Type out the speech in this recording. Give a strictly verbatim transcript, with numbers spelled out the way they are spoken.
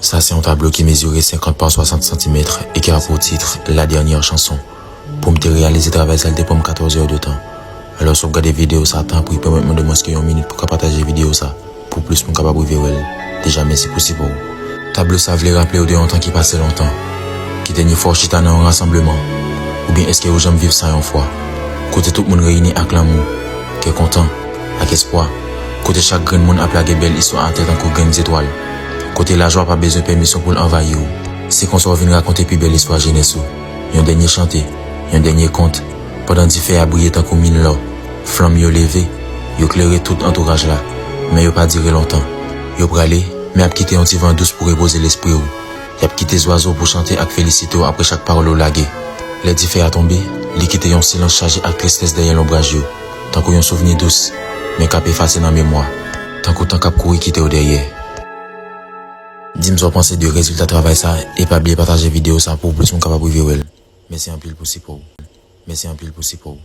Sa se yon tablo ki mezire senkant pa swasant santimèt e ki a pou tit La Dernière Chanson. Pou m te reyalize travay sa, li te pran m katòz è de tan. Alò, si w ap gade videyo sa, tanpri pèmèt mwen demwens ke yon minit pou w ka pataje videyo sa, pou plis moun kapab rive wè l. Deja, mèsi pou sipò w. Tablo sa vle raple w de yon tan ki pase lontan, ki te ni fwa w chita nan yon rasanbleman, oubyen èske ou janm viv sa yon fwa, kote tout moun reyini ak lanmou, kè kontan, ak espwa, kote chak grenn moun ap lage bèl istwa atè tankou grenn zetwal, kote lajwa pa bezwen pèmisyon pou l anvayi w. Se konsa w vin rakonte pi bèl istwa jenès ou. Yon dènye chante, yon dènye kont, pandan dife a briye tankou min lò. Flanm yo leve, yo klere tout antouraj la, men yo pa dire lontan. Yo prale, men ap kite yon ti van dous pou repoze lespri w. Y ap kite zwazo pou chante ak felisite w apre chak pawòl ou lage. Lè dife a tonbe, li kite yon silans chaje ak tristès dèyè lonbraj yo, tankou yon souvni dous, men k ap efase nan memwa, tankou tan k ap kouri kite w dèyè. Di m sa w panse de rezilta travay sa, e pa bliye pataje videyo sa pou plis moun kapab rive wè l. Mèsi anpil pou sipò w. Mèsi anpil pou sipò w.